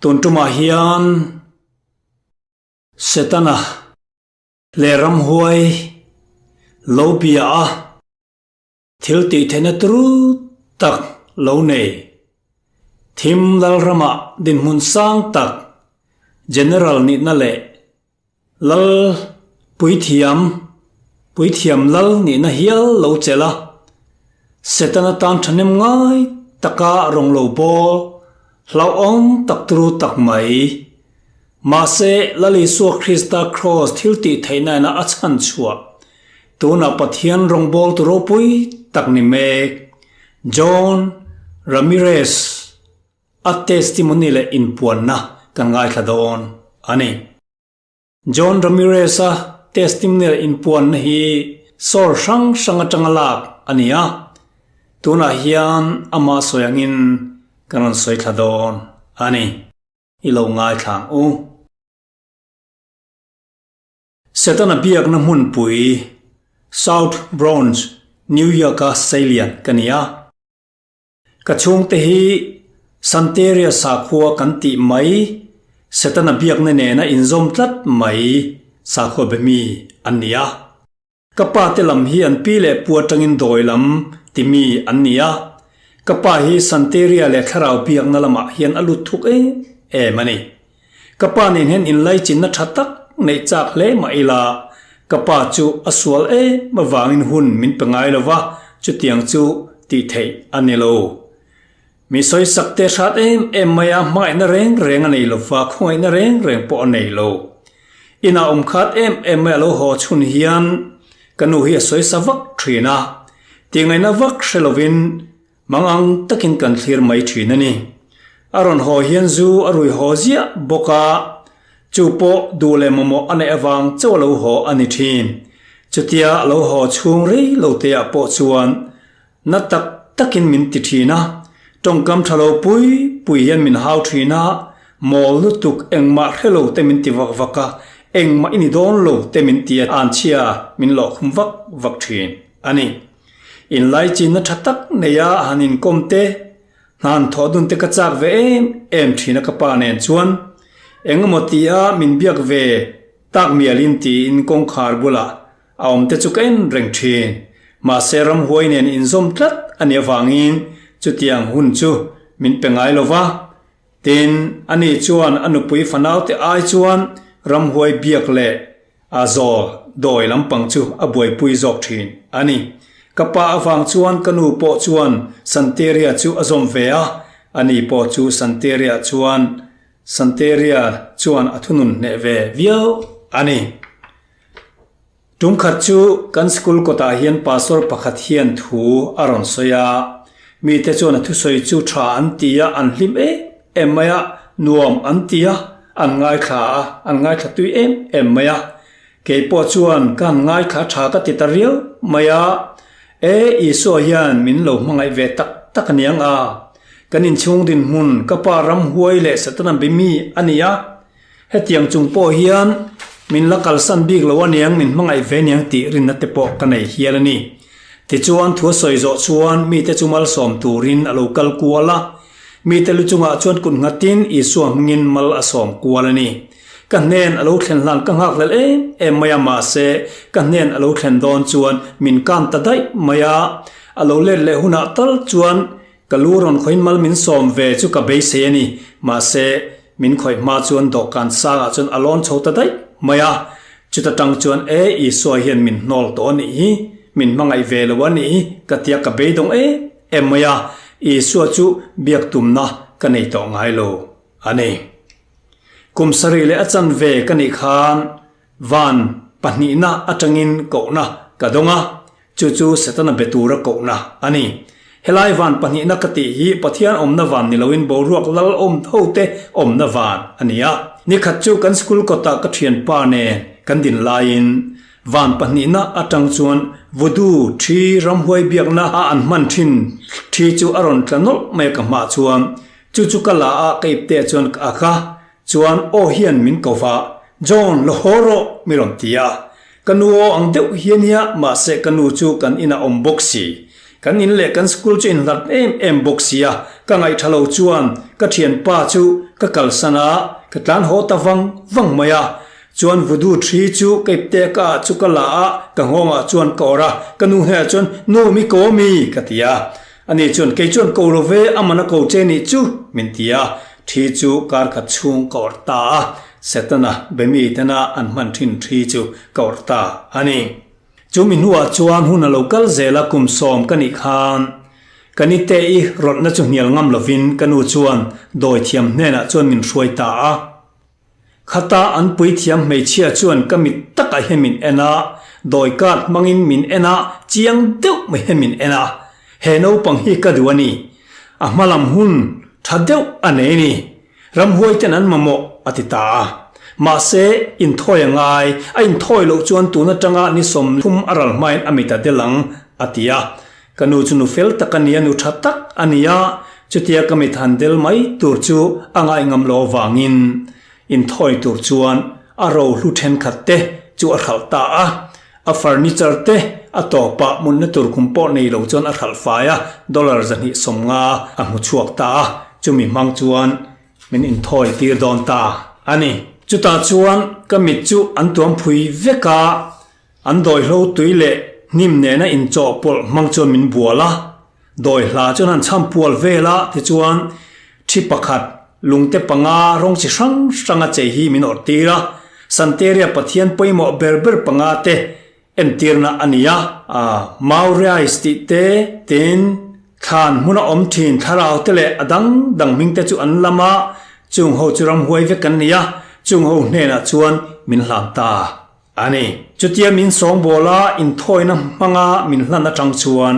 Tun tumah hian Setana leh ramhuai lo bia a thil tih theihna turu tak lo nei thim Lalrama dinhmun sang tak General nihna leh Lal puithiam puithiam lal nihna hial lo chelh a, Setana tan thahnem ngai taka rawng lo bawl hlauhawm tak turu tak mai. Mahse, Lal Isua Krista kraws thil tih theihna ina a chhan chhuah tunah Pathian rawngbawltu ropui tak ni mek John Ramirez a testimony leh inpuanna kan ngaithla dawn a ni. John Ramirez-a testimony leh inpuanna hi sawr hrang hrang atanga lak a ni a, tunah hian ama sawi angin kan rawn sawi thla dawn a ni. I lo ngaithla ang u. Setana biakna hmunpui South Bronx, New York-a seilian ka ni a. Ka chhungte hi Santeria sakhua kan tih mai, Setana biakna nena inzawm tlat mai sakhua be mi an ni a. Ka pa te lam hi an pi leh pu atangin dawi lam ti mi an ni a. Ka pa hi Santeria leh thlarau biakna lamah hian a lut thuk em em a ni. Ka pa nen hian inlaichinna tha tak neih chak hle mah ila, ka pa chu a sual em avangin hun min pe ngai lo va, chutiang chu tih theih a ni lo. Mi sawisak te hrat em em mai a, hmangaihna reng reng a nei lo va, khawngaihna reng reng pawh a nei lo. Inah awm khat em em mai a lo haw chhun hian ka nu hi a sawisa vak thin a, tihngaihna vak hre lovin Mangang takin kan thlir mai thin a ni. A rawn haw hian zu a rui haw ziah bawk a, chu pawh duh leh mamawh a neih avang chauh a lo haw a ni thin. Chutia a lo haw chhung rei lo te ah pawh chuan na tak takin min ti thin a, tawngkam tha lo pui pui hian min hau thin a, mawl lutuk engmah hre lo te min ti vak vak a, engmah i ni dawn lo te min ti a, anchhia min lawhkhum vak vak thin a ni. Inlaichinna tha tak neia han inkawm te, hnan thawh dun te ka chak ve em em thin a ka pa nen chuan engemaw tia min biak ve tak mialin tiin kawngkhar bulah a awm te chu ka en reng thin. Mahse ramhuai nen inzawm tlat a nih avangin chutiang hun chu min pe ngai lo va. Tin, ani chuan a nupui fanaute ai chuan ramhuai biak leh A zawl dawi lampang chu a buaipui zawk thin a ni. Ka pa avang chuan ka nu pawh chuan Santeria chu a zawm ve a, ani pawh chu Santeria chuan Santeria chuan a thunun hneh ve viau a ni. Tum khat chu kan school kawtah hian pastor pakhat hian thu a rawn sawi a, mite chuan a thusawi chu tha an ti a, an hlim em em mai a, nuam an ti a, An ngaithla a, an ngaithla tui em em mai a. Kei pawh chuan ka han ngaithla tha ka ti ta riau mai a, E, Isua hian min lo hmangaih ve tak tak a niang a. Kan inchhung dinhmun ka pa ramhuai leh Satana be mi a ni a. Hetiang chung pawh hian min la kalsan bik lo a niang, min hmangaih ve niang tih rinna te pawh ka nei hial a ni. Tichuan thu a sawi zawh chuan mite chu malsawm turin a lo kal kual a. Mite lu chungah chuan kut nghatin Isua hmingin mal a sawm kual a ni. Ka hnen a lo thlen hlan ka nghak hlel em em mai a, mahse ka hnen a lo thlen dawn chuan min kan ta daih mai a. A lo let leh hunah tal chuan ka lu rawn khawihin mal min sawm ve chu ka beisei a ni. Mahse min khawih hma chuan dawhkan sangah chuan a lawn chho ta daih mai a. Chuta tang chuan e Isua hian min hnawl tawh a nih hi, min hmangaih ve lo a nih hi ka tia ka beidawng em em mai a, Isua chu biak tumna ka nei tawh ngai lo a ni. Kum sarih leh a chanve ka nih khan van pahnihna atangin kohna ka dawng a, chu chu Setana be tura kohna a ni. Helai van pahnihna ka tih hi Pathian awmna van ni loin boruak lal awm hote awmna van a ni a. Nikhat chu kan school kawtah ka thianpa nen kan din laiin Van pahnihna atang chuan Voodoo thi ramhuai biakna a an hman thin thi chu a rawn tla nawlh mai a ka hmah chuan chu chu ka la a ka ipte chuan ka ak a, chuan aw hian min ko va, John la haw rawh mi rawn ti a. Ka nu aw ang deuh hi a nia mahse ka nu chu kan inah awm bawk si. Kan in leh kan school chu inhlat em em bawk si a. Ka ngaih tha lo chuan ka thianpa chu ka kalsan a, ka tlan haw ta vang vang mai a. Chuan voodoo thi chu ka ipte ka ah chu ka la a, ka nghawngah chuan ka awrh a, ka nu hnenah chuan, Nu mi ko mi? ka ti a. Ani chuan, Kei chuan ko lo ve, aman a ko che nih chu, min ti a. Thi chu kar khat chhung ka awrh ta a, Setana be mi tena an hman thin thi chu ka awrh ta a ni. Chu mi hnuah chuan hun a lo kal zel a, kum sawm ka nih khan ka nite i rawlhna chu hnial ngam lovin ka nu chuan dawithiam hnenah chuan min hruai ta a. Khata an puithiam hmeichhia chuan ka mit takah hian min en a, dawi card hmangin min en a, chiang deuh mai hian min en a. He naupang hi ka duh a ni. A hmalam hun tha deuh a nei a ni. Ramhuai ten an mamawh a ti ta a. Mahse, inthawi a ngai, a inthawi loh chuan tun atanga ni 30 a ral hmain a mit a del ang, a ti a. Ka nu chu nu fel tak a ni a, nu tha tak a ni a, chutia ka mit han del mai tur chu a ngai ngam lo avangin inthawi tur chuan a rohlu thenkhat te chu a hralh ta a. A furniture te a tawpah mutna tur kum pawh nei lo chuan a hralh fai a, dollar 250 a hmu chhuak ta a, chumi hmang chuan min inthawi tir dawn ta a ni. Chutah chuan ka mit chu an tuam phui vek a, An dawihlo tui leh hnim nena inchawhpawlh hmang chuan min bual a, dawi hla chuan han chham pual vel a, tichuan thi pakhat lungte panga rawng chi hrang hranga chei hi min awrh tir a, Santeria Pathian pawimawh ber ber panga te entirna a ni a. Maurice tih te, tin, thlan hmuna awm thin thlarau te leh a dang dang hming te chu an lam a, chung ho chu ramhuai vek an ni a, chung ho hnenah chuan min hlan ta. A ni. Chutia min sawngbawl a inthawina hmanga min hlan atang chuan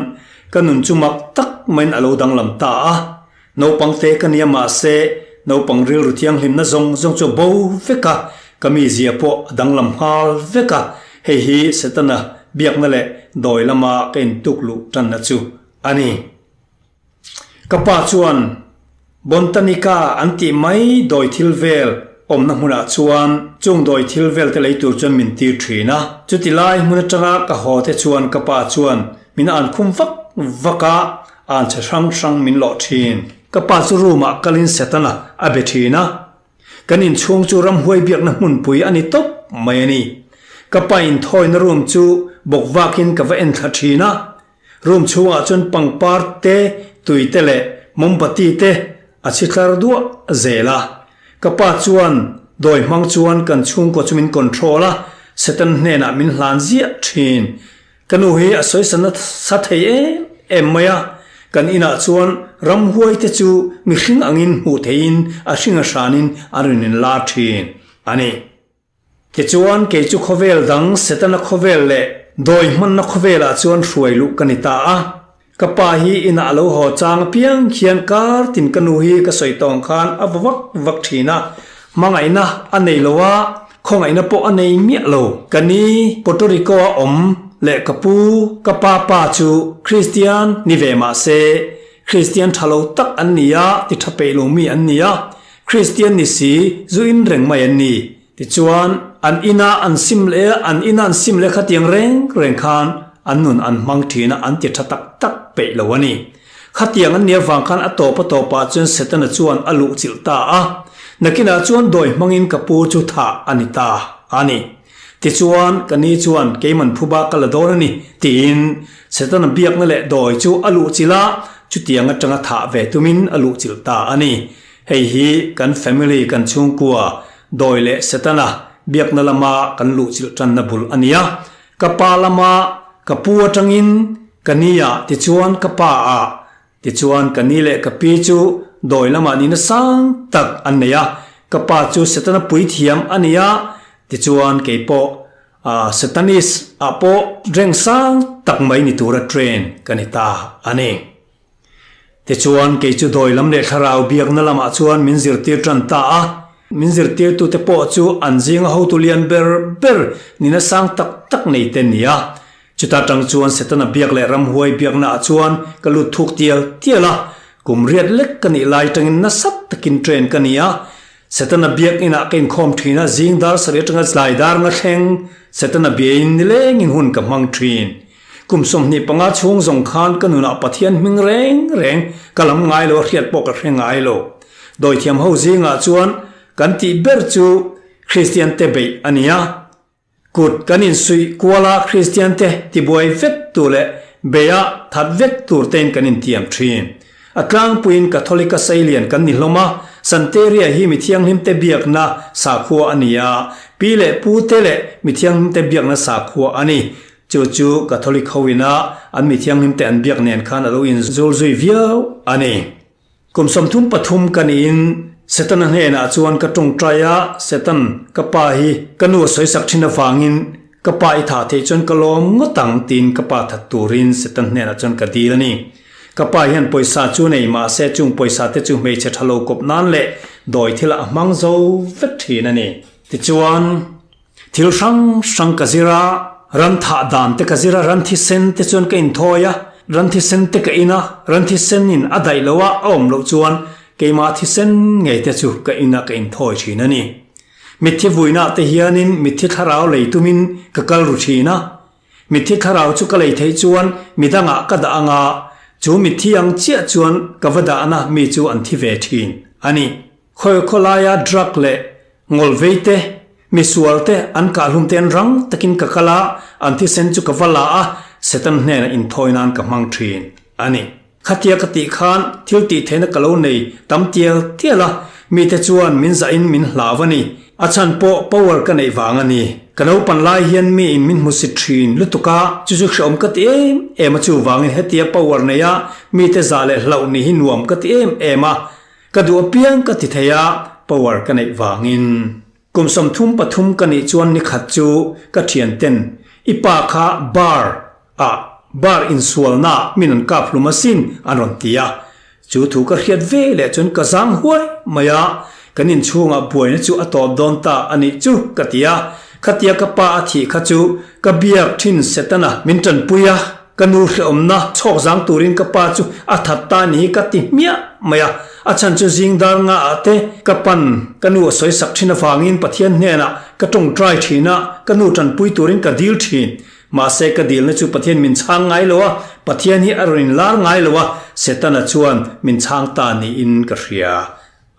ka nun chu mak tak maiin a lo danglam ta a. Naupang te ka nia mahse naupang rilru thianghlimna zawng zawng chu a bo vek a, ka mizia pawh a danglam nghal vek a. Hei hi Setana biakna leh dawi lama ka intuk luh tanna chu a ni. Ka pa chuan Bontanica an tih mai dawi thil vel awmna hmunah chuan chung dawi thil vel te lei tur chuan min tir thin a. Chuti lai hmun atanga ka haw te chuan ka pa chuan min an khum vak vak a, an chhe hrang hrang min lawh thin. Ka pa chu room ah kalin Setana a be thin a. Kan inchhung chu ramhuai biakna hmunpui a ni tawp mai a ni. Ka pa inthawina room chu bawkvakin ka va enthla thin a. Room chhungah chuan pangpar te, tui te leh mombati te a chhi tlar duah zel a. Ka pa chuan dawi hmang chuan kan chhungkaw chu min control a, Satan hnenah min hlan ziah thin. Ka nu hi a sawi sa nasa thei em em mai a, kan inah chuan ramhuai te chu mihring angin hmuh theihin a hring a hranin an rawn inlar thin a ni. Tichuan, kei chu khawvel dang, Setana khawvel leh dawi hmanna khawvelah chuan hruai luh ka ni ta a. Ka pa hi inah a lo haw chang apiang khian kar tin ka nu hi ka sawi tawng khan a va vak vak thin a. Hmangaihna a nei lo a, khawngaihna pawh a nei miah lo. Ka ni Puerto Rico-a awm leh ka pu, ka pa pa chu Kristian ni ve mah se, Kristian tha lo tak an ni a, ti tha peih lo mi an ni a. Kristian ni si, zu in reng mai an ni. Tichuan, an ina an sim leh a, an ina an sim leh khatiang reng reng khan an nun an hmang thin a, an ti tha tak tak peih lo a ni. Khatiang an nih avang khan a tawp a tawpah chuan Setana chuan a luhchilh ta a, nakinah chuan dawi hmangin ka pu chu thah a ni ta a ni. Tichuan, ka ni chuan keiman phuba ka la dawn a ni, tiin Setana biakna leh dawi chu a luhchilh a, chutiang atanga thah ve tumin a luhchilh ta a ni. Hei hi kan family, kan chhungkua, dawi leh Setana biakna lama kan luhchilh tanna bul a ni a. Ka pa lama ka pu atangin ka ni ah tichuan ka pa ah tichuan ka ni leh ka pi chu dawi lamah nihna sang tak an nei a. Ka pa chu Setana puithiam a ni a, tichuan kei pawh Satanist ah pawh reng sang tak mai ni tura train ka ni ta a ni. Tichuan, kei chu dawi lam leh thlarau biakna lamah chuan min zirtir tan ta a. Min zirtirtute pawh chu an zinga hotu lian ber ber nina sang tak tak nei te ni a. Chuta tang chuan Setana biak leh ramhuai biaknaah chuan ka lut thuk tial tial a. Kum riat lek ka nih lai tangin nasa takin train ka ni a. Setana biak inah ka inkhawm thin a, zing dar sarih atanga tlai dar nga thleng Setana biain nilengin hun ka hmang thin. Kum 25 chhung zawng khan ka nunah Pathian hming reng reng ka lam ngai lo a hriat pawh ka hre ngai lo. Dawithiam ho zingah chuan kan tih ber chu Kristian te beih a ni a. Kut kan insuih kual a Kristian te tibuai vek tur leh beih a that vek tur tein kan intiam thin. A tlangpuiin Catholic-a seilian kan ni hlawm a, Santeria hi mi thianghlimte biakna sakhua a ni a, pi leh pu te leh mi thianghlimte biakna sakhua a ni. Chu chu Catholic ho ina an mi thianghlimte an biak nen khan a lo inzul zui viau a ni. Kum 33 ka niin Setana hnenah chuan ka tawngtai a, Setan, ka pa hi ka nu a sawisak thin avangin ka pa i thah theih chuan ka lawm ngawt ang tiin ka pa that turin Setan hnenah chuan ka dil a ni. Ka pa hian pawisa chu nei mahse chung pawisa te chu hmeichhe tha lo kawp nan leh dawi thilah a hmang zo vek thin a ni. Tichuan. Thil hrang hrang ka zir a, ran thah dan te ka zir a, ran thisen te chuan ka inthawi a, ran thisen te ka in a, ran thisen in a daih loh a, a awm loh chuan keimah thisen ngei te chu ka in a ka inthawi thin a ni. Mitthi vuinah te hianin mitthi thlarau lei tumin ka kal ru thin a, mitthi thlarau chu ka lei theih chuan midangah ka dah anga chu mitthi ang chiah chuan ka va dahna mi chu an thi ve thin a ni. Khawi khawlaia drug leh ngawlvei te, misual te an kahhlum te an rang takin ka kal a, an thisen chu ka va la a, Satan hnenah inthawi nan ka hmang thin a ni. Khatia ka tih khan thil tih theihna ka lo nei tam tial tial a, mite chuan min zahin min hlau a ni. A chhan pawh power ka neih vang a ni. Ka naupan lai hian miin min hmusit thin lutuk a, chu chu hrehawm ka ti em em a, chuvangin hetia power neia mite zah leh hlauh ni hi nuam ka ti em em a, Ka duh apiang ka ti thei a, power ka neih vangin. Kum 33 ka nih chuan nikhat chu ka thianten i pa kha bar ah bar insualna ah min rawn kap hlum asin an rawn ti a. Chu thu ka hriat ve leh chuan ka zang huai mai a, kan inchhungah buaina chu a tawp dawn ta a nih chu ka ti a. Khatia ka pa a thih kha chu ka biak thin Setana min tanpui a. Ka nu hrehawmna chhawk zang turin ka pa chu a that ta ni hi ka ti hmiah mai a, a chhan chu zing dar nga ah te ka pan ka nu a sawi sak thin avangin Pathian hnenah ka tawngtai thin a, ka nu tanpui turin ka dil thin. Mahse ka dilna chu Pathian min chhang ngai lo a, Pathian hi a rawn inlar ngai lo a, Setana chuan min chhang ta niin ka hria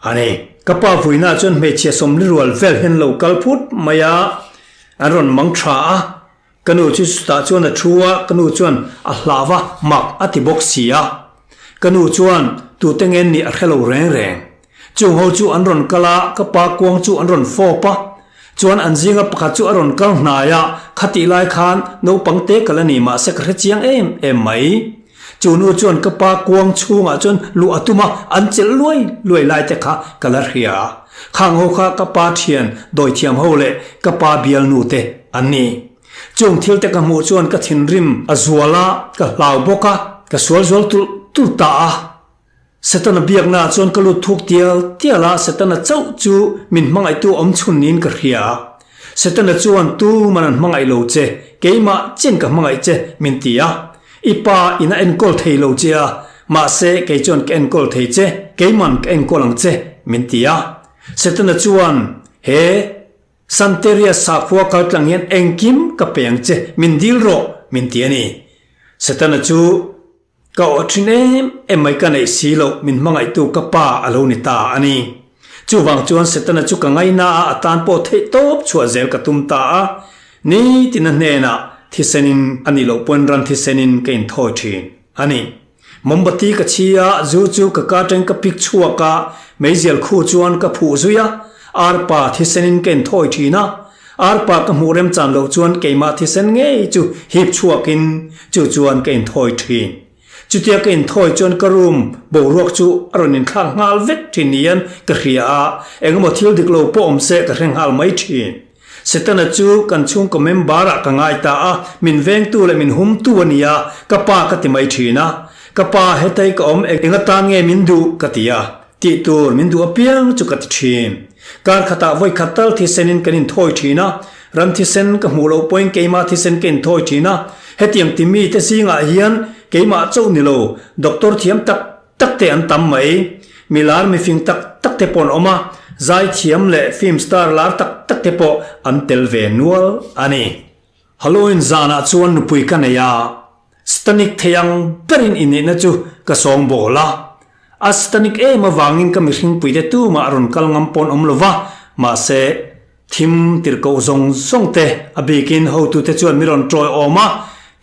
a ni. Ka pa vuinaah chuan hmeichhia sawmli rual vel hian lo kal phut mai a, an rawn mang tha a, Ka nu chu chutah chuan a thu a, ka nu chuan a hlau a, mak a ti bawk si a. Ka nu chuan tute nge nih a hre lo reng reng. Chung ho chu an rawn kal a, ka pa kuang chu an rawn fawp a. Chuan an zinga pakhat chu a rawn kal hnai a, khatih lai khan naupang te kal a ni mahse ka hre chiang em em mai. Chu nu chuan ka pa kuang chhungah chuan luh a tum a, an chelh luai luai lai te kha ka la hria. Khang ho kha ka pa thian dawithiam ho leh ka pa bialnu te an ni. Chung thil te ka hmuh chuan ka thinrim a zual a, ka hlau bawk a, ka sual zual tulh tulh ta a. Setana biaknaah chuan ka lut thuk tial tial a, Setana chauh chu min hmangaihtu awm chhun niin ka hria. Setana chuan tuman an hmangaih lo che, keimah chen ka hmangaih che min ti a. I pa in a enkawl thei lo che a, mahse kei chuan ka enkawl thei che, keiman ka enkawl ang che min ti a. Setana chuan he Santeria sakhua kaltlang hian engkim ka pe ang che, min dil rawh min ti a ni. Setana chu. Ka aw thin em em mai ka neih si loh min hmangaihtu ka pa a lo ni ta a ni. Chuvang chuan Setana chu ka ngaina a a tan pawh theih tawp chhuah zel ka tum ta a. Nitin a hnenah thisenin a nih loh pawn ran thisenin ka inthawi thin a ni. Mombati ka chhi a, zu chu ka ka atangin ka pik chhuak a, meizial khu chuan ka phuh zui a, arpa thisenin ka inthawi thin a. Arpa ka hmuh remchan loh chuan keimah thisen ngei chu hip chhuakin chu chuan ka inthawi thin. Chutia ka inthawi chuan ka room boruak chu a rawn inthlak nghal vek thin niin ka hria a, engemaw thil dik lo pawh awm se ka hre nghal mai thin. Setana chu kan chhungkaw member ah ka ngai ta a, min vengtu leh min humtu a ni a, ka pa ka ti mai thin a. Ka pa hetei ka awm eng atan nge min duh ka ti a. Tih tur min duh apiang chu ka ti thin. Kar khatah vawi khat tal thisenin kan inthawi thin a, ram thisen ka hmuh loh pawhin keimah thisen ka inthawi thin a. Hetiang ti mite zingah hian keimah chauh ni lo, doctor thiam tak tak te an tam mai. Mi lar mifing tak tak te pawh an awm a, zaithiam leh film star lar tak tak te pawh an tel ve nual a ni. Halloween zanah chuan nupui ka nei a. Satanic thei ang berin inneihna chu ka sawngbawl a. A satanic em avangin ka mihringpuite tumah a rawn kal ngam pawn awm lo va, mahse, thim tirhkoh zawng zawng te a bikin hotute chuan mi rawn tawi awm a,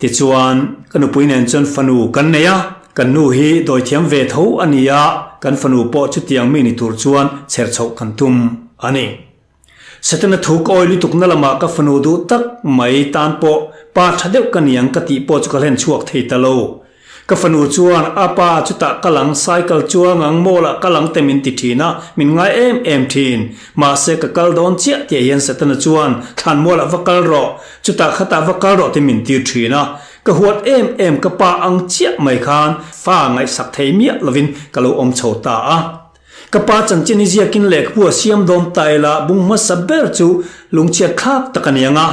tichuan ka nupui nen chuan fanu kan nei a, kan nu hi dawithiam ve tho a ni a, kan fanu pawh chutiang mi ni tur chuan chher chhoh kan tum a ni. Setana thu ka awi lutukna lamah ka fanu duh tak mai tan pawh pa tha deuh ka niang ka tih pawh chu ka hlen chhuak thei ta lo. Ka fanu chuan a pa chutah kal ang, cycle chuang ang, mall ah kal ang te min ti thin a, min ngai em em thin. Mahse ka kal dawn chiah tih hian Setana chuan thlanmual ah va kal rawh, chutah khatah va kal rawh te min tir thin a. Ka huat em em ka pa ang chiah mai khan fa ngaihsak thei miah lovin ka lo awm chho ta a. Ka pa chanchin i ziakin lehkhabu a siam dawn ta ila bung hmasa ber chu lungchhiat thlak tak a ni ang a.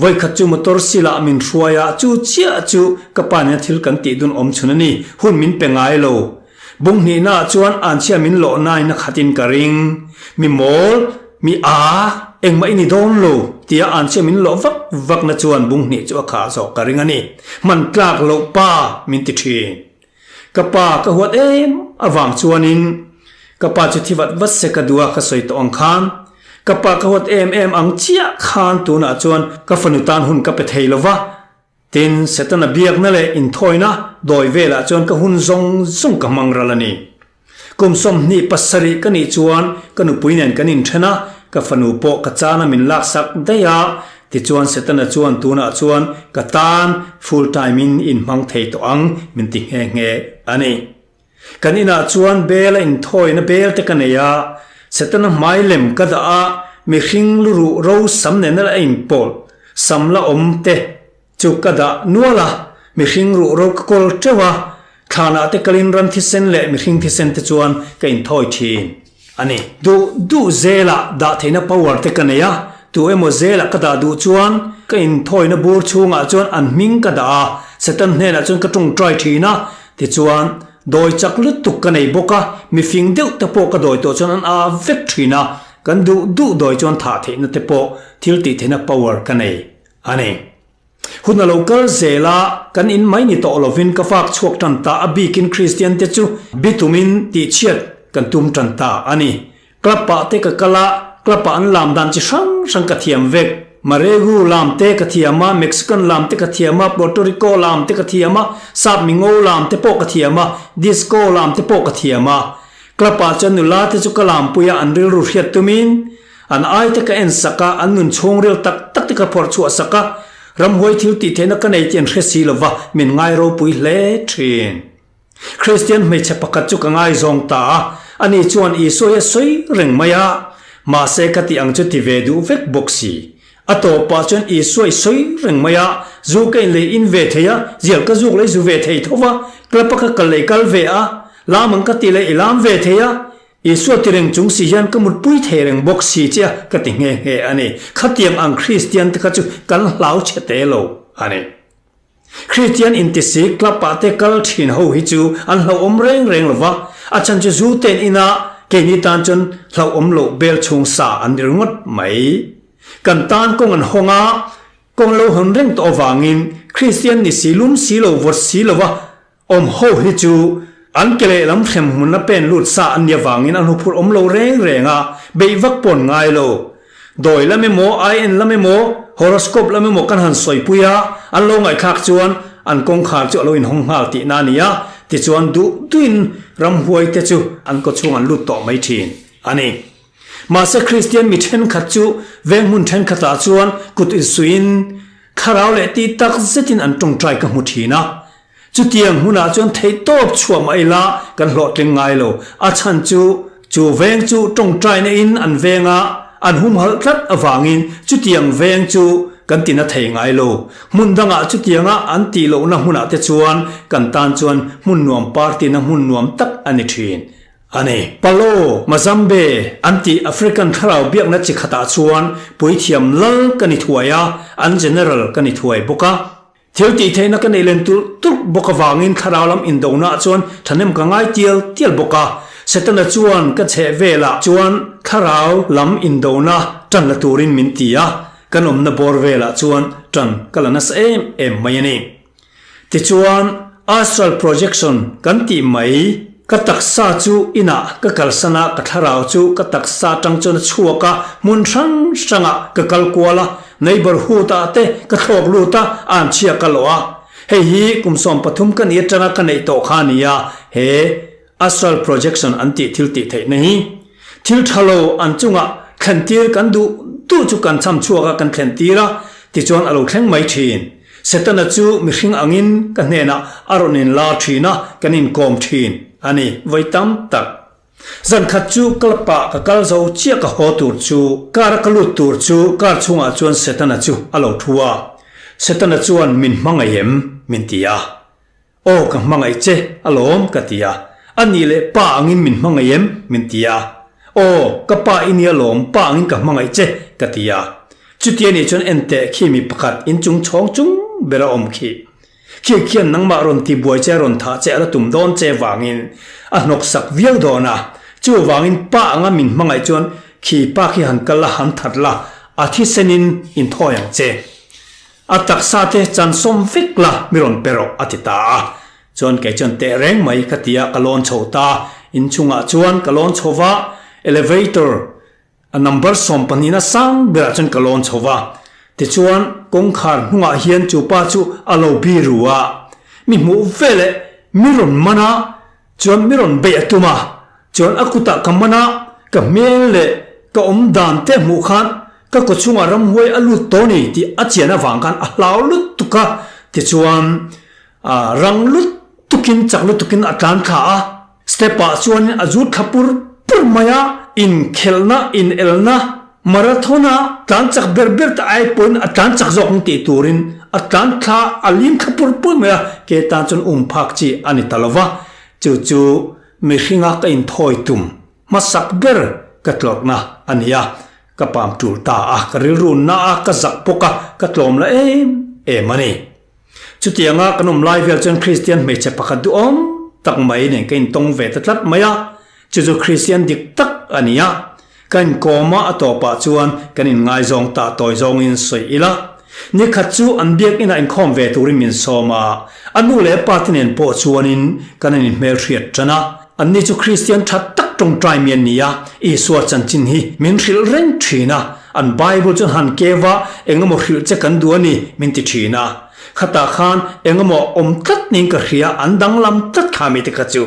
Vawikhat chu motor silah min hruai a, chu chiah chu ka pa nena thil kan tih dun awm chhun a ni, hun min pe ngai lo. Bung hnihnaah chuan anchhia min lawh nain a khatin ka ring. Mi mawl, mi a, engmah i ni dawn lo, tia anchhia min lawh vak vakna chuan bung hnih chu a khah zawh ka ring a ni. Hman tlak loh pa min ti thin. Ka pa ka huat em avang chuanin ka pa chu thi vat vat se ka duh a ka sawi tawh ang khan. Ka pa ka huat em em ang chiah khan tunah chuan ka fanu tan hun ka pe thei lo va. Tin, Setana biakna leh inthawina dawi velah chuan ka hun zawng zawng ka hmang ral a ni. Kum 27 ka nih chuan ka nupui nen kan inthen a, ka fanu pawh ka chana min laksak daih a, tichuan Setana chuan tunah chuan ka tan full time in inhmang thei tawh ang min ti nghe nghe a ni. Kan inah chuan bel a inthawina bel te ka nei a, Setana hmai lem ka dah a, mihring luruh ro sam nena la inpawlh sam la awm te Chu ka dah nual a, mihring ruh ro ka kawl teuh a, thlanah te kalin ram thisen leh mihring thisen te chuan ka inthawi thin a ni. Duh duh zelah dah theihna power te ka nei a, tu emaw zelah ka dah duh chuan ka inthawina bur chhungah chuan an hming ka dah a, Satan hnenah chuan ka tawngtai thin a, tichuan dawi chak lutuk ka nei bawk a, mifing deuh te pawh ka dawi tawh chuan an a vek thin a, kan duh duh dawi chuan thah theihna te pawh thil tih theihna power ka nei. A ni. Hun a lo kal zel a, kan in mai ni tawh lovin ka fak chhuak tan ta, a bikin Kristian te chu bitumin tihchhiat kan tum tan ta a ni. Club ah te ka kal a, club ah an lam dan chi hrang hrang ka thiam vek. Maregu lam te ka thiam a, Mexican lam te ka thiam a, Puerto Rico lam te ka thiam a, Sap Mingo lam te pawh ka thiam a, Disco lam te pawh ka thiam a. Club ah chuan nula te chu ka lampui a, an rilru hriat tumin An ai te ka en sak a, an nun chhungril tak tak te ka phawrh chhuah sak a, ramhuai thil tih theihna ka nei tih an hre si lova, min ngai ropui hle thin. Kristian hmeichhe pakhat chu ka ngaizawng ta a, ani chuan Isua hi a sawi reng mai a, mahse ka tih ang chu ti ve duh vek bawk si. A tawpah chuan Isua i sawi reng mai a, zu ka in lei in ve thei a, zial ka zuk lei zu ve thei tho va, club a ka kal lei kal ve a, lam ang ka tih lei i lam ve thei a, Isua ti reng chung si hian ka mutpui thei reng bawk si che a ka ti nghe nghe a ni. Khatiang ang Kristian te kha chu kan hlau chhe te lo a ni. Kristian intisi club ah te kal thin ho hi chu an hlauhawm reng reng lo va, a chhan chu zu ten ina keini tan chuan hlauhawm loh bel chhung sa an ni ringawt mai. Kan tan kawng an hawng a, kawng lo hawn reng tawh avangin Kristian ni si lum si lo vawt si lo va Awm ho hi chu an ke lehlam hrem hmun a pen lut sa an nih avangin an huphurh awm lo reng reng a, beih vak pawn ngai lo. Dawi lam emaw, IN lam emaw, horoscope lam emaw kan han sawipui a, an lo ngaihthlak chuan an kawngkhar chu a lo inhawng nghal tihna a ni a, tichuan duh duhin ramhuai te chu an kawchhung an lut tawh mai thin a ni. Mahse Kristian mi thenkhat chu veng hmun thenkhatah chuan kut insuihin thlarau leh tih tak zetin an tawngtai ka hmu thin a. Chutiang hmunah chuan theihtawp chhuah mah ila kan hlawhtling ngai lo. A chhan chu, chu veng chu tawngtaina in an veng a, an humhalh tlat avangin chutiang veng chu kan tina thei ngai lo. Hmun dangah chutianga an tih lohna hmunah te chuan kan tan chuan hmun nuam party na hmun nuam tak a ni thin a ni. Palo, Mazambe an tih African thlarau biakna chi khatah chuan puithiam lal ka ni thuai a, an general ka ni thuai bawk a. Thil tih theihna ka neih len tulh tulh bawk avangin thlarau lam indonaah chuan thahnem ka ngai tial tial bawk a. Setana chuan ka chheh velah chuan thlarau lam indona tan la turin min ti a, kan awmna bawr velah chuan tan ka la nasa em em mai a ni. Tichuan, astral projection kan tih mai, ka taksa chu inah ka kalsan a, ka thlarau chu ka taksa atang chuan a chhuak a, hmun hrang hrangah ka kal kual a, neighbourhood ah te ka thlawk lut a, anchhia ka lawh a. Hei hi kum 13 ka nih atanga ka neih tawh kha a ni a, he Astral projection an tih thil tih theihna hi thil tha lo an chungah thlentir kan duh duh chu kan cham chhuak a kan thlentir a, tichuan a lo thleng mai thin. Setana chu mihring angin ka hnenah a rawn inlar thin a, kan inkawm thin a ni vawi tam tak. Zan khat chu club ah ka kal zo chiah ka haw tur chu car a ka lut tur chu car chhungah chuan Setana chu a lo thu a. Setana chuan min hmangaih em? min ti a. Aw ka hmangaih che alawm ka ti a, a nih leh pa angin min hmangaih em? min ti a, Aw ka pa i nia lawm pa angin ka hmangaih che ka ti a, chuti anih chuan enteh khi mi pakhat inchung chhawng chung ber a awm khi. Khi khian nangmah rawn ti buai che rawn thah che a la tum dawn che vangin a hnawk sak viau dawn a, chuvangin pa anga min hmangaih chuan khi pa khi han kal la han that la a thisenin inthawi ang che. A taksa te chan sawm vek la mi rawn pe rawh a ti ta a. Chuan kei chuan teh reng mai ka ti a, ka lawn chho ta. Inchungah chuan ka lawn chho va, elevator a number sawmpahnihna sang berah chuan ka lawn chho va. Tichuan kawngkhar hnungah hian chu pa chu a lo bi ru a, mi hmuh veleh mi rawn man a, Chuan mi rawn beih a tum a, chuan a kutah ka man a, ka hmel leh ka awm dan te hmuh khan ka kaw chhungah ramhuai a lut tawh ni tih a chian avang khan a hlau lutuk a, tichuan rang lutukin chak lutukin a tlan thla a, step ah chuanin a zut thla pur pur mai a, inkhelhna, inelna, marathon a tlan chak ber ber te ai pawhin a tlan chak zawk ang tih turin a tlan thla a lim thla pur pur mai a, ke tan chuan um phak chi a ni ta lo va, chu chu mihringa ka inthawi tum hmasak ber ka tlawrhna a ni a, ka pam tul ta a, ka rilru na a, ka zak bawk a, ka tlawm la em em a ni. Chutianga kan awm lai vel chuan Kristian hmeichhe pakhat duhawm tak mai nen ka intawng ve ta tlat mai a, chu chu Kristian dik tak a ni a. Ka inkawm a, a tawpah chuan kan inngaizawng ta tawi zawngin sawi ila. Nikhat chu an biakinah inkhawm ve turin min sawm a, a nu leh a pa te nen pawh chuanin kan an inhmelhriat tan a. Anni chu Kristian tha tak tawngtai mi an ni a, Isua chanchin hi min hrilh reng thin a. An Bible chuan han keu a, engemaw hrilh che kan duh a ni, min ti thin a. Khatah khan engemaw awm tlat niin ka hria, an danglam tlat kha mite kha chu.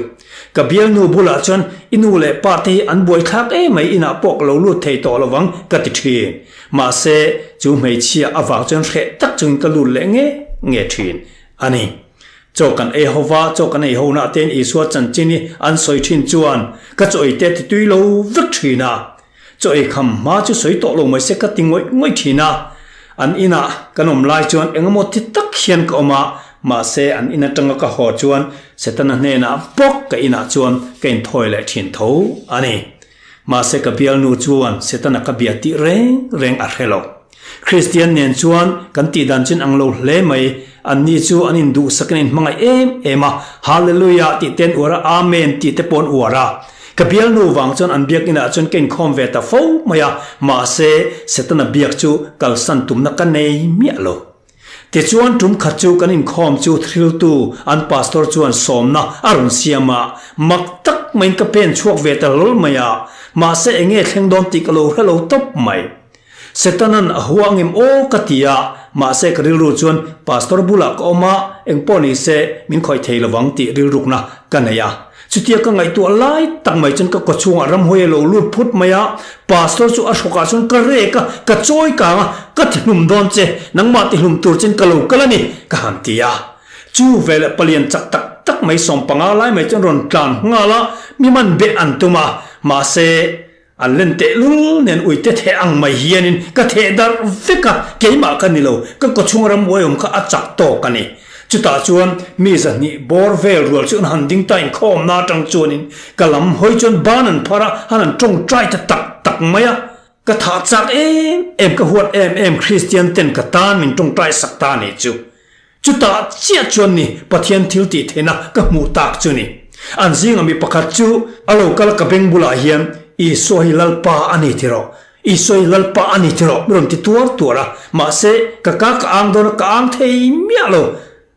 Ka bialnu bulah chuan i nu leh pa te hi an buaithlak emai inah pawh ka lo lut thei tawh lovang ka ti thin. Mahse, chu hmeichhia avang chuan hreh tak chungin ka lut leh nge nge thin a ni. Chaw kan ei ho va, chaw kan ei ho nah tein Isua chanchin hi an sawi thin chuan ka chaw ei te a ti tui lo vek thin a. Chaw ei kham hma chu sawi tawh lo mai se ka ti ngawih ngawih thin a. An inah kan awm lai chuan engemaw ti tak hian ka awm a, mahse an in atanga ka haw chuan Setana hnenah bawk ka inah chuan ka inthawi leh thin tho a ni. Mahse ka bialnu chuan Setana ka bia tih reng reng a hre lo. Kristian nen chuan kan tih dan chin ang lo hle mai, anni chu an induhsak in an inhmangaih em em a, Hallelujah tih te an uar a, Amen tih te pawh an uar a. Ka bialnu vang chuan an biakinah chuan ka inkhawm ve ta fo mai a, mahse Setana biak chu kalsan tumna ka nei miah lo. Tichuan tum khat chu kan inkhawm chu thriltu an pastor chuan sawmna a rawn siam a, mak tak maiin ka pen chhuak ve ta hlawl mai a, mahse enge thleng dawn tih ka lo hre lo tawp mai. Setanan a hua angem aw ka ti a, mahse ka rilru chuan pastor bulah ka awm a, engpawh ni se min khawih thei lovang tih rilrukna ka nei a. Chutia ka ngaihtuah lai tak mai chuan ka kawchhungah ramhuai a lo lut phut mai a, pastor chu a hrawkah chuan ka rek a, ka chawi kang a, ka tihlum dawn che, nangmah tihlum tur chuan ka lo kal a ni, ka han ti a. Chu veleh palian chak tak tak mai sawmpanga lai mai chuan rawn tlan nghal a, mi man beh an tum a, mahse, An len tehlul nen uite theh ang mai hianin ka theh darh vek a, keimah ka ni lo, ka kawchhung rambuai awm kha a chak tawk a ni. Chutah chuan mi zahnih bawr vel rual chu an han ding ta inkhawmna atang chuanin ka lam hawi chuan ban an phar a, han an tawngtai ta tak tak mai a. Ka thah chak em em, ka huat em em Kristian ten ka tan min tawngtai sak ta a nih chu. Chutah chiah chuan ni Pathian thil tih theihna ka hmuh tak chu ni. An zinga mi pakhat chu a lo kal ka beng bulah hian Isua hi Lalpa a ni ti rawh, Isua hi Lalpa a ni ti rawh mi rawn ti tuar tuar a. Mahse, ka ka ka ang dawn a, ka ang thei miah lo.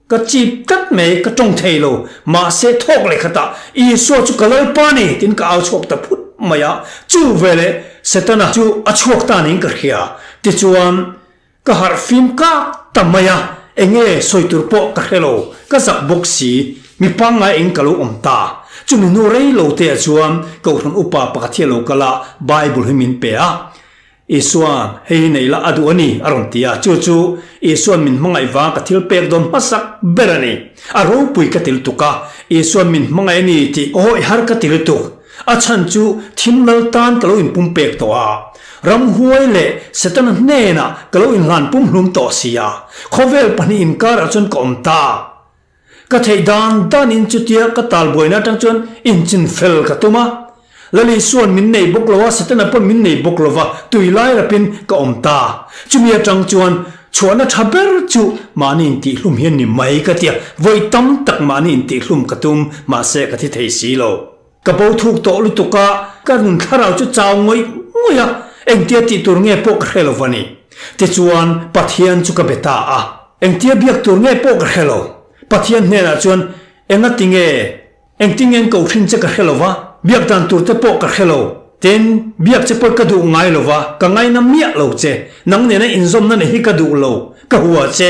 Ka chip tlat mai, ka tawng thei lo. Mahse, thawk leh khatah, Isua chu ka Lalpa ni! tiin ka au chhuak ta phut mai a. Chu veleh Setana chu a chhuak ta niin ka hria. Tichuan, ka harh fim kak ta mai a, enge sawi tur pawh ka hre lo, ka zak bawk si, mi pangngai eng ka lo awm ta. Chumi hnu rei lo te ah chuan Kohhran upa pakhat hi a lo kal a, Bible hi min pe a. Isua'n, Hei hi nei la a duh a ni, a rawn ti a. Chu chu Isua'n min hmangaih vang ka thil pek dawn hmasak ber a ni. A ropui ka ti lutuk a, Isua'n min hmangaih a ni tih awih har ka ti lutuk. A chhan chu thim lal tan ka lo inpumpek tawh a, ramhuai leh Setana hnenah ka lo inhlan pumhlum tawh si a, khawvel pahnih inkarah chuan ka awm ta. Ka theih dan danin chutia ka talbuaina atang chuan inchin fel ka tum a. Lali suan min nei bawk lo a, Setana pawn min nei bawk lo va, tui lai rapin ka awm ta. Chumi atang chuan chhuahna tha ber chu mahni intihhlum hi a ni mai ka tia, vawi tam tak mahni intihhlum ka tum, mahse ka thi thei si lo. Ka bo thuk tawh lutuk a, ka nun thlarau chu chau ngawih ngawih a, engtia tih tur nge pawh ka hre lo va ni. Tichuan, Pathian chu ka be ta a. Engtia biak tur nge pawh ka hre lo. Pathian hnenah chuan, Engati nge? Engtin nge an ko hrin che ka hre lo va, biak dan tur te pawh ka hre lo. Tin, biak che pawh ka duh ngai lo va, ka ngaina miah lo che. Nang nena inzawmna neih hi ka duh lo, ka hua che.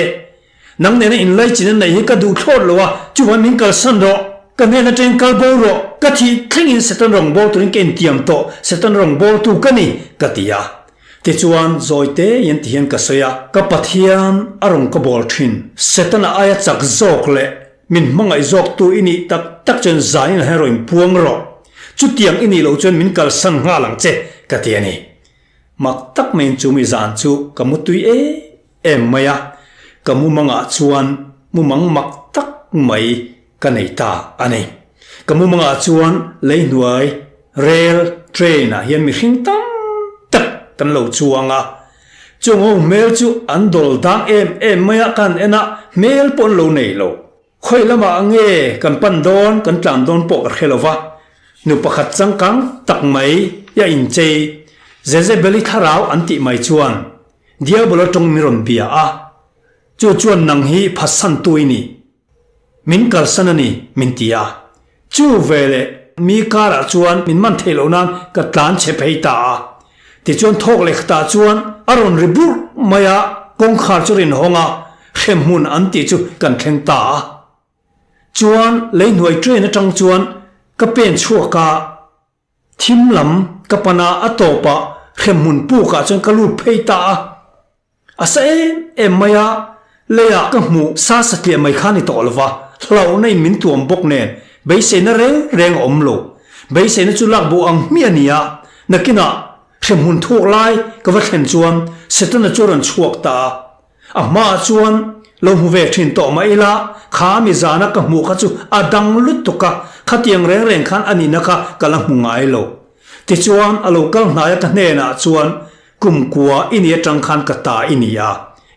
Nang nena inlaichin a neih hi ka duh thlawt lo a, chuvang min kalsan rawh. Ka hnen atangin kal bo rawh. Ka thih thlengin Satan rawngbâwl turin ka intiam tawh, Satan rawngbâwltu ka ni, ka ti a. Tichuan, zawi tein ti hian ka sawi a, Ka Pathian a rawn ka bâwl thin. Setana aia chak zawk leh min hmangaih zawktu i nih tak tak chuan zanin ah hian rawn inpuang rawh. Chutiang i nih loh chuan min kalsan nghal ang che, ka ti a ni. Mak tak maiin chu mi zan chu ka mutui em em mai a, ka mumangah chuan mumang mak tak mai ka nei ta a ni. Ka mumangah chuan leihnuai rel, train, ah hian mihring tam tak kan lo chuang a. Chung ho hmel chu an dawl dang em em mai a, kan en a, hmel pawh an lo nei lo. Khawi lamah nge kan pan dawn, kan tlan dawn pawh ka hre lo va. Nu pakhat changkang tak mai a inchei, Jezebeli thlarau an tih mai chuan Diabola tawng min rawn bia a, chu chuan nang hi phatsantu i ni. Min kalsan a ni, min ti a. Chu veleh mi karah chuan min man theih loh nan ka tlan chhe phei ta a. Tichuan thawk leh khatah chuan a rawn ri burh mai a, kawngkhar chu rin hawng a, hremhmun an tih chu kan thleng ta a. Chuan leihnuai train atang chuan ka pen chhuak a. Thim lam ka pan a, a tawpah hremhmun pukah chuan ka lut phei ta a. A sa em em mai a, leiah ka hmuh sa satliah mai kha ni tawh lo va, hlauhna in min tuam bawk nen beiseina reng reng a awm lo. Beiseina chu lak bo ang hmiah a ni a, nakinah hremhmun thuk lai ka va thlen chuan Setana chu a rawn chhuak ta a. A hmaah chuan lo hmu ve thin tawh mah ila, kha mi zana ka hmuh kha chu a dang lutuk a, khatiang reng reng khan a nihna kha ka la hmu ngai lo. Tichuan a lo kal hnai a ka hnenah chuan, Kumkua i ni atang khan ka ta i ni a,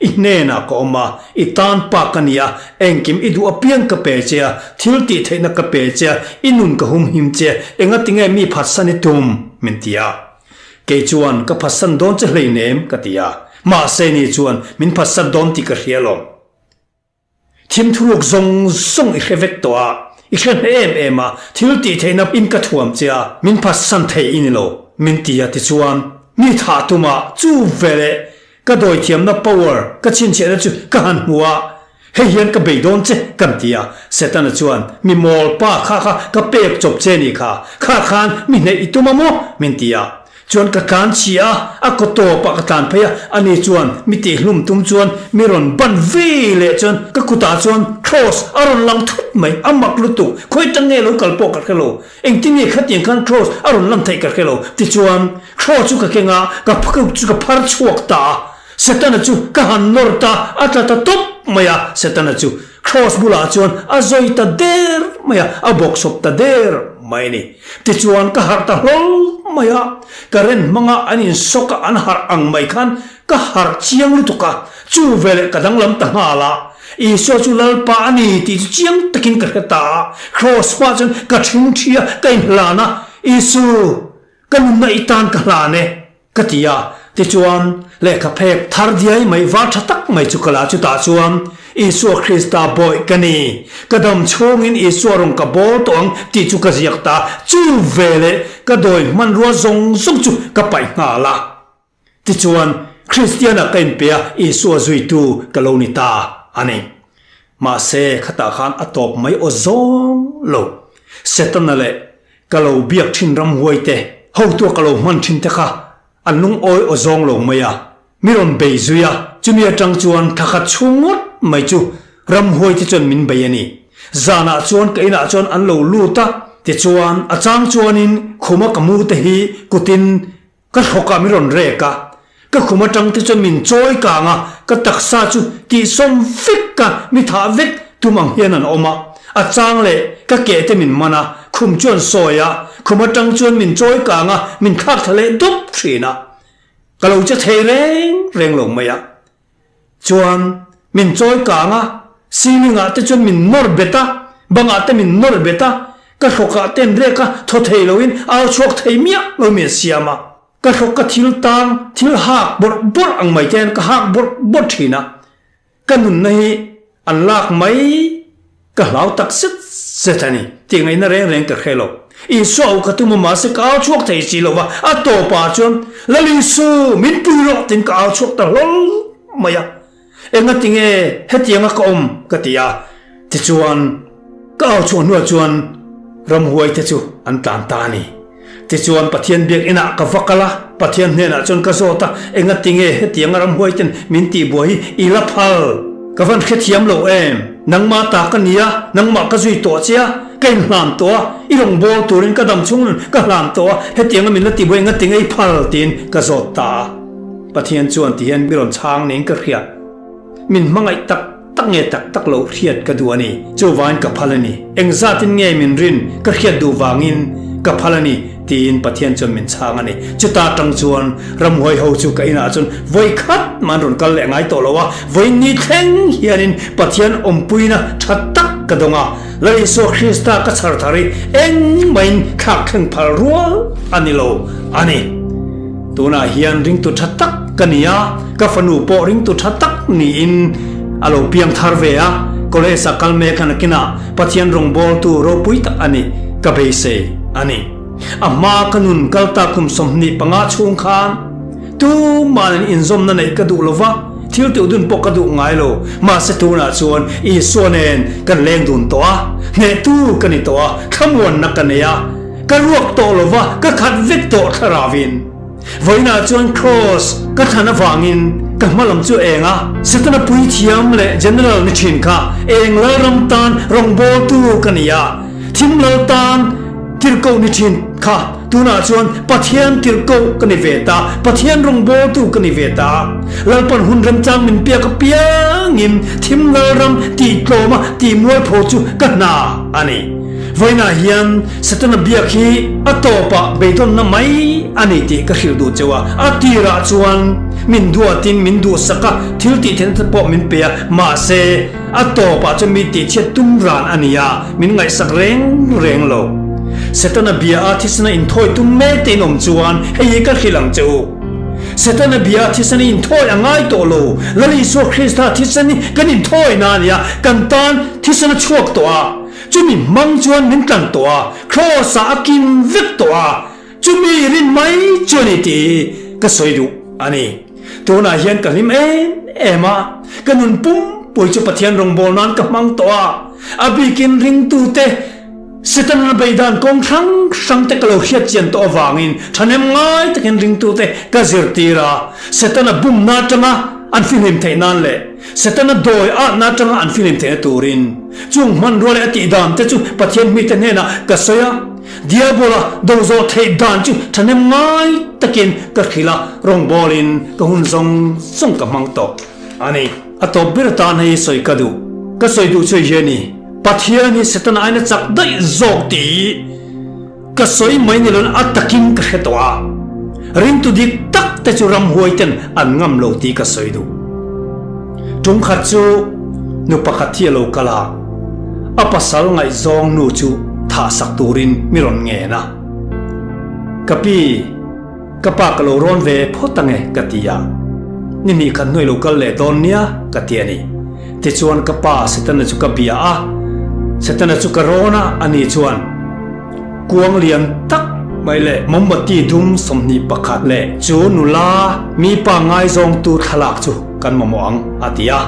i hnenah ka awm a, i tan pa ka ni a, engkim i duh apiang ka pe che a, thil tih theihna ka pe che a, i nun ka humhim che, engatinge mi phatsan i tum? min ti a. Kei chuan ka phatsan dawn che hleinem ka ti a, mahse ni chuan min phatsan dawn tih ka hria lo. Thim thuruk zawng zawng i hre vek tawh a, i hre hne em em a, thil tih theihna in ka thuam che a, min phatsan thei i ni lo, min ti a tichuan mi thah tum a, chu veleh ka dawithiamna power ka chhinchhiahna chu ka han hmu a, Hei hian ka bei dawn che kan ti a, Setana chuan, Mi mawl pa kha kha ka pek chawp che ni kha, kha khan mi hneih i tum a maw? min ti a. Chuan ka tlan chhi a, a kaw tawpah ka tlan phei a, ani chuan mi tihhlum tum chuan mi rawn ban ve leh chuan ka kutah chuan Kross a rawn lang thut mai, a mak lutuk, khawi tang nge lo kal pawh ka hre lo, engtin nge khatiang khan Kross a rawn lan theih ka hre lo, tichuan Kross chu ka keng a, ka chu ka phar chhuak ta a. Setana chu ka han nawr ta, a tla ta tawp mai a, Setana chu Kraws bulah chuan a zawi ta der mai a, a bawksawp ta der mai a ni. Tichuan ka harh ta hlawl mai a, current hmanga an insawk a an harh ang mai khan ka harh chiang lutuk a, chu veleh ka danglam ta nghal a, Isua chu Lalpa a ni tih chu chiang takin ka hre ta a, Kraws hmah chuan ka ṭhingṭhi a, ka inhlan a, Isu, ka nunna i tan ka hlan e. Ka ti a, tichuan lehkha phek thar diai mai var tha tak mai chu ka la chutah chuan Isua Krista bawih ka ni, ka dam chhungin Isua rawn ka bawl tawh ang tih chu ka ziak ta a, chu veleh ka dawi hmanrua zawng zawng chu ka paih nghal a. Tichuan, Kristiana ka inpe a, Isua zuitu ka lo ni ta a ni. Mahse, khatah khan a tawp mai aw zawng lo. Setana leh ka lo biak thin ramhuai te, hotua ka lo hman thin te kha an lungawi aw zawng lo mai a, mi rawn bei zui a. Chumi atang chuan thla khat chhung ngawt mai chu ramhuai te chuan min bei a ni. Zanah chuan ka inah chuan an lo lut a, tichuan a chang chuanin khuma ka mu te hi kutin Ka hrawkah min rawn rek a, ka khum atang te chuan min chawi kang a, ka taksa chu tihsawm vek a, mi thah vek tum ang hian an awm a. A chang leh ka keh te min man a, khum chu an sawi a, khum atang chuan min chawi kang a, min thlak thla leh dup thin a. Ka lo che thei reng reng lo mai a. Chuan min chawi kang a, ceiling ah te chuan min nawr bet a, bang ah te min nawr bet a, ka hrawk ah te an rek a, thaw thei lo in au chhuak thei miah lo min siam a. Ka hrawk ka thil tang, thil hak bawrh bawrh ang mai te hian ka hak bawrh bawrh thin a, ka nunna hi an lak mai Ka hlau tak zet zet a ni tih ngaihna reng reng ka hre lo. Isua u ka tum a mahse ka au chhuak thei si lo va, a tawpah chuan Lal Isu min pui rawh tiin ka au chhuak ta hlawl mai a. Engati nge hetianga ka awm ka ti a, tichuan ka au chhuah hnuah chuan ramhuai te chu an tlan ta a ni. Tichuan Pathian biakinah ka va kal a, Pathian hnenah chuan ka zawt a, Engati nge hetianga ramhuaiten min tihbuai hi i la phal? Ka van hrethiam lo em? Nangmah ta ka ni a, nangmah ka zui tawh che a, ka inhlan tawh a, i rawn bawl turin ka dam chhung nun ka hlan tawh a, hetianga min la tihbuai engati nge i phal? tiin ka zawt ta a. Pathian chuan tihian mi rawn chhang niin ka hria. Min hmangaih tak tak nge tak tak loh hriat ka duh a ni. Chuvangin ka phal a ni. Engzatin nge min rin ka hriat duh vangin ka phal a ni, tiin Pathian chuan min chhang a ni. Chuta tang chuan ramhuai ho chu ka inah chuan vawi khat mah an rawn kal leh ngai tawh lo a, vawi ni thleng hianin Pathian awmpuina tha tak ka dawng a, Lal Isua Krista ka chhar thar hi engmahin thlak thleng phal rual a ni lo a ni. Tunah hian ringtu tha tak ka ni a, ka fanu pawh ringtu tha tak niin a lo piang thar ve a, college a kal mek a nakinah Pathian rawngbawltu ropui tak a ni ka beisei a ni. A hma ka nun kal ta kum 25 chhung khan tuma'n an inzawmna neih ka duh lo va, thil tih dun pawh ka duh ngai lo, mahse tunah chuan Isua nen kan leng dun tawh a, hnehtu ka ni tawh a, thlamuanna ka nei a, Ka ruak tawh lo va, ka khat vek tawh thlarauin. Vawiinah chuan Kraws ka thlan avangin ka hma lam chu eng a, Setana puithiam leh General ni thin kha eng lalram tan rawngbawltu ka ni a, thim lal tan tirhkoh ni thin kha tunah chuan Pathian tirhkoh ka ni ve ta, Pathian rawngbawltu ka ni ve ta. Lalpan hun remchang min piak apiangin thim lalram tihtlawma tihmualpho chu ka hna a ni. Vawiinah hian Setana biak hi a tawpah beidawnna mai a ni tih ka hrilh duh cheu a, a tirah chuan min duatin min duhsak a, thil tih theihna te pawh min pe a, mahse a tawpah chuan mi tihchhiat tum ran a ni a, min ngaihsak reng reng lo. Setana bia a thisena inthawi tum mek te in awm chuan hei hi ka hrilh ang che u. Setana bia a thisen i inthawi a ngai tawh lo, Lal Isua Krista thisen hi kan inthawina a ni a, kan tan thisen a chhuak tawh a. Chumi hmang chuan min tlan tawh a, Kraws ah a kim vek tawh a, chumi rin mai chu a ni tih hi ka sawi duh a ni. Tunah hian ka hlim em em a, ka nun pumpui chu Pathian rawngbâwl nan ka hmang tawh a, a bikin ringtute Setana beidan kawng hrang hrang te ka lo hriat chian tawh avangin thahnem ngai takin ringtute ka zirtir a, Setana bumna atanga an fihlim theih nan leh Setana dawi atna atanga an fihlim theihna turin chung hmanrua leh a tih dan te chu Pathian mite hnenah ka sawi a, Diabola do zawh theih dan chu thahnem ngai takin ka hrilh a, rawngbawlin ka hun zawng zawng ka hmang tawh a ni. A tawp ber atan hei sawi ka duh. Ka sawi duh chu hei a ni, Pathian hi Setana aina chak daih zawk tih ka sawi mai ni loin a takin ka hre tawh a, ringtu dik tak te chu ramhuai ten an ngam lo tih ka sawi duh. Tum khat chu nu pakhat hi a lo kal a, a pasal ngaihzawng nu chu thah sak turin mi rawn ngen a. Ka pi, ka pa ka lo rawn ve phawt ange ka ti a, ni hnih khat hnuai lo kal leh dawn nia ka ti a ni. Tichuan ka pa Setana chu ka bia a, Setana chu ka rawn a, ani chuan kuang lian tak mai leh mawmbati dum 21 leh chu nula mi pa ngaizawngtu thlalak chu kan mamawh ang, a ti a.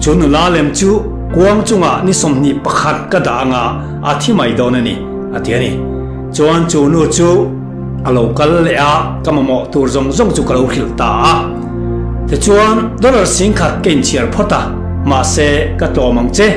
Chu nula lem chu kuang chungah ni 21 ka dah anga a thi mai dawn a ni, a ti a ni. Chuan chu nu chu a lo kal leh a, ka mamawh tur zawng zawng chu ka lo hrilh ta a. Tichuan, dollar 10,000 ka inchhiar phawt a, mahse, ka tlawm ang che,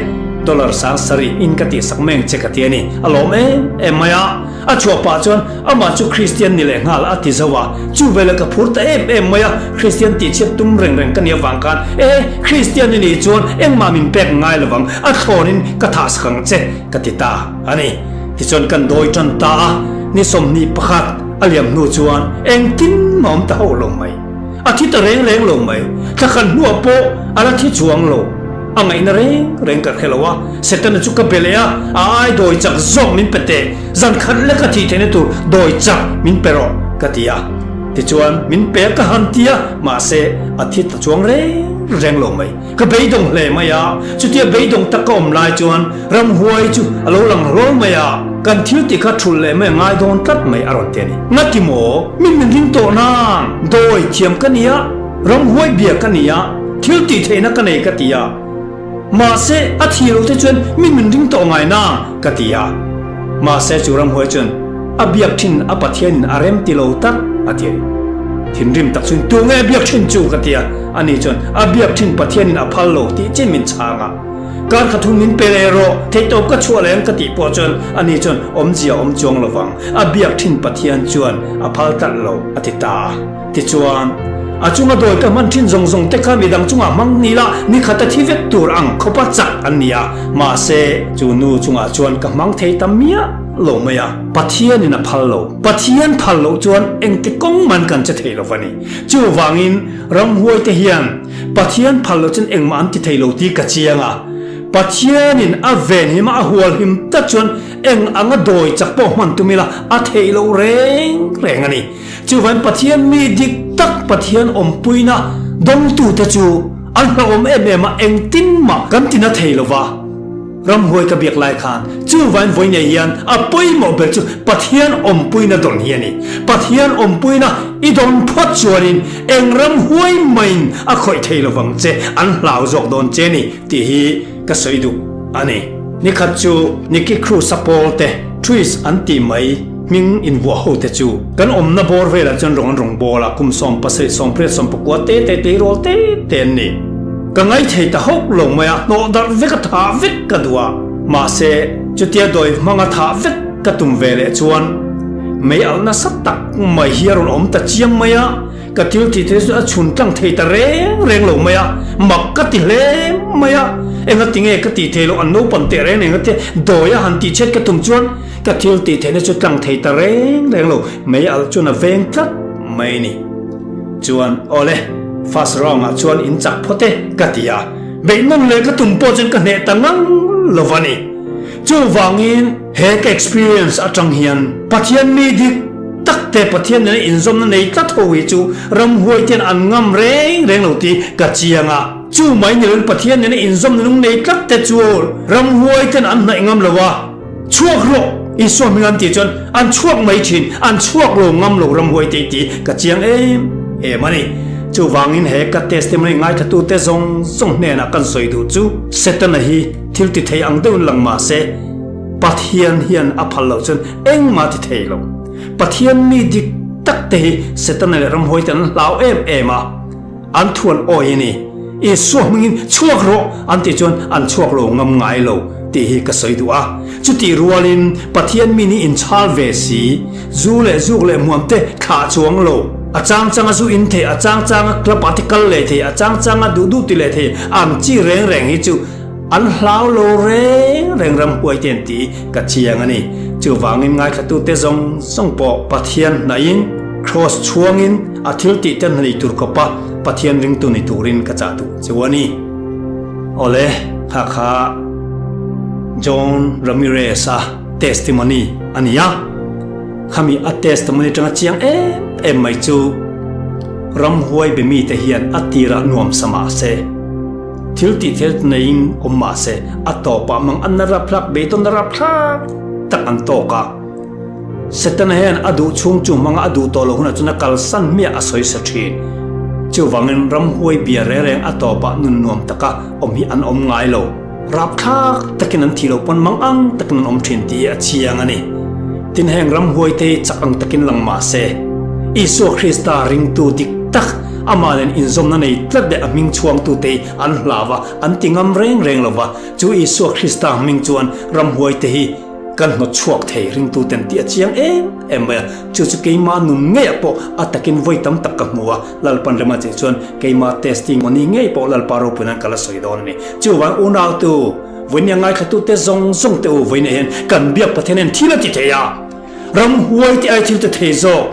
dollar 7000 in ka tihsak mai ang che ka ti a ni. A lawm em em mai a, a chhuah pah chuan amah chu Kristian ni leh nghal a ti zo a, chu veleh ka phur ta em em mai a, Kristian tihchhiat tum reng reng ka nih avang khan, E, Kristian i nih chuan engmah min pek ngai lovang, a thlawnin ka thahsak ang che ka ti ta a ni. Tichuan kan dawi tan ta a, ni 21 a liam hnu chuan engtin mah awm ta hauh lo mai. A thi ta reng reng lo mai. Thla khat hnuah pawh a la thi chuang lo. A ngaihna reng reng ka hre lo a, Setana chu ka be leh a, a ai dawi chak zawk min pe teh, zan khat lek a thih theihna tur dawi chak min pe rawh ka ti a. Tichuan min pe a ka han ti a, mahse a thi ta chuang reng reng lo mai. Ka beidawng hle mai a, chutia beidawng tak ka awm lai chuan ramhuai chu a lo lang hlawl mai a, kan thil tih kha thulh leh mai a ngai dawn tlat mai a rawn ti a ni. Ngati maw? Min min ring tawh nang, dawi thiam ka ni a, ramhuai bia ka ni a, thil tih theihna ka nei ka ti a, mahse a thi lo te chuan min min ring tawh ngai nang ka ti a, mahse chu ramhuai chuan A biak thin a Pathianin a rem ti lo tak a ti a ni. Thinrim tak chuan tunge a biak thin chu ka ti a, ani chuan a biak thin Pathianin a phal lo tih chin min chhang a. Kar kha thum min pe leh rawh, theihtawp ka chhuah leh ang ka tih pawh chuan ani chuan awmzia awm chuang lo vang, a biak thin Pathian chuan a phal tlat lo a ti ta a. Tichuan, a chunga dawi ka hman thin zawng zawng te kha midang chungah hmang ni la, ni khat a thi vek tur ang khawpa chak an ni a, mahse chu nu chungah chuan ka hmang thei ta miah lo mai a, Pathianin a phal lo. Pathian phal loh chuan engti kawng man kan che thei lo va ni. Chuvangin ramhuai te hian Pathian phal loh chuan engmah an ti thei lo tih ka chiang a. Pathianin a venhim a, a hualhim tak chuan eng anga dawi chak pawh hman tum ila a theih loh reng reng a ni. Chuvangin Pathian mi dik tak Pathian awmpuina dawngtute chu an hlauhawm em em a, engtin mah kan ti na thei lo va. Ramhuai ka biak lai khan chuvain vawi nei hian a pawimawh ber chu Pathian awmpuina dawn hi a ni. Pathian awmpuina i dawn phawt chuanin eng ramhuai maiin a khawih thei lovang che, an hlau zawk dawn che ni tih hi ka sawi duh a ni. Nikhat chu Nicky Cruz-a pawl te, Trees an tih mai hming invuah ho te chu kan awmna bawr velah chuan rawng an rawn bawl a, kum 70, 80, 90 te te tleirawl te te an ni. Ka ngaithei ta hauh lo mai a, hnawh darh vek a thah vek ka duh a, mahse chutia dawi hmanga thah vek ka tum ve leh chuan mei alh nasa tak mai hi a rawn awm ta chiang mai a, ka thil tih te chu a chhun tlang thei ta reng reng lo mai a, mak ka ti hle mai a, engati nge ka tih theih loh an naupang teh reng reng te dawi a han tih chhet ka tum chuan ka thil tih theihna chu tlang thei ta reng reng lo, mei alh chuan a veng tlat mai a ni. Chuan, Awle, first round ah chuan in chak phawt e, ka ti a. Beih nawn leh ka tum pawh chuan ka hneh ta ngang lo va ni. Chuvangin, he ka experience atang hian Pathian mi dik tak te Pathian nena inzawmna nei tlat ho hi chu ramhuai ten an ngam reng reng lo tih ka chiang a. Chu mai ni loin Pathian nena inzawmna nung nei tlat te chu ramhuai ten an hnaih ngam lo a. Chhuak rawh! Isua hming an tih chuan an chhuak mai thin, an chhuak lo ngam lo ramhuai te tih ka chiang em em a ni. Chuvangin he ka testimony ngaithlatute zawng zawng hnenah kan sawi duh chu Setana hi thil ti thei ang deuhin lang mah se Pathian hian a phal loh chuan engmah ti thei lo. Pathian mi dik tak te hi Setana leh ramhuai te an hlau em em a. An thuan awi a ni. Isua hmingin chhuak rawh an tih chuan an chhuak lo ngam ngai lo tih hi ka sawi duh a. Chutih rualin Pathian mi nih inchhal ve si, zu leh zuk leh hmuam te thlah chuang lo. A chang changa zu in thei, a chang changa club ah te kal leh thei, a chang changa duh duh ti leh thei ang chi reng reng hi chu an hlau lo reng reng ramhuai te an tih ka chiang a ni. Chuvangin ngaithlatute zawng zawng pawh Pathian hnaihin Kraws chhuangin A thil tih te hna nei tur khawpa Pathian ringtu ni turin ka chah duh chu a ni. Awle, kha kha John Ramirez-a testimony a ni a. Khami a testimony atanga chiang em em mai chu ramhuai be mite hian a tirah nuam sa mah se. Thil tih thil neiin awm mah se, a tawpah mang an na rapthlak, beidawn na rapthlak tak an tawk a. Setana hian a duh chhung chu hmanga a duh tawh loh hunah chuan a kalsan hmiah a sawi sa thin. Chuvangin ramhuai bia reng reng a tawpah nun nuam taka awm hi an awm ngai lo. Rapthlak takin an thih loh pawn mang ang takin an awm thin tih hi a chiang a ni. Tin heng ramhuai te hi chak ang takin lang mah se, Isua Krista ringtu dik tak amah nen inzawmna nei tlat leh a hming chhuangtute hi an hlau a, an ti ngam reng reng lo va. Chu Isua Krista hming chuan ramhuai te hi Kan hnawt chhuak thei ringtuten tih a chiang em em mai a, chu chu keima nun ngeiah pawh a takin vawi tam tak ka hmu a, Lalpan rema chei chuan keima testimony ngei pawh Lalpa ropui nan ka la sawi dawn a ni. Chuvang unautu, vawinia ngaithlatute zawng zawng te u vawinia hian kan biak Pathian hian thil a ti thei a, ramhuai te ai thil ti thei zawk,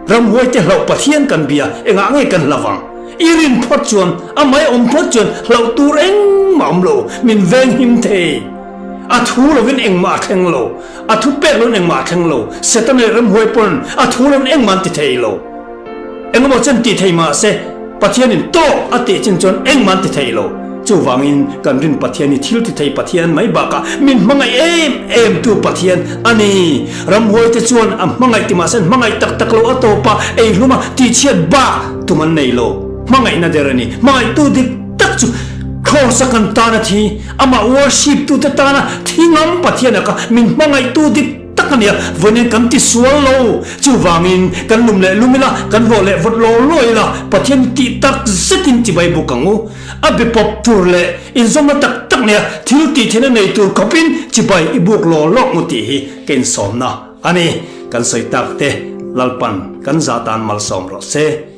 ramhuai te hlauh Pathian kan bia engah nge kan hlauh ang? I rin phawt chuan, a mai awm phawt chuan hlauh tur engmah awm lo, min venghim thei. A thu lovin engmah a thleng lo, a thu pek lovin engmah a thleng lo, Satan leh ramhuai pawn a thu lovin engmah an ti thei lo. Engemaw chen ti thei mah se, Pathianin tawk a tih chin chuan engmah an ti thei lo. Chuvangin kan rin Pathian hi thil ti thei Pathian mai bakah min hmangaih em em tu Pathian a ni. Ramhuai te chuan a hmangaih ti mah se an hmangaih tak tak lo a tawp a, ei hlum a, tihchhiat bak tum an nei lo. Hmangaihna der a ni. Hmangaihtu dik tak chu Kross-a kan tana thi, Amah worship tute tana thi ngam Pathian a kha min hmangaihtu dik tak a nia, vawiin kan ti sual lo. Chuvangin kan lum leh lum ila, kan vawh leh vawt law law ila, Pathian tih tak zetin chibai buk ang u. A be pawp tur leh inzawmna tak tak nia thil tih theihna nei tur khawpin chibai i buk law lawk mu tih hi ka insawmna a ni. Kan sawi tak te Lalpan kan zah tan malsawm rawh se.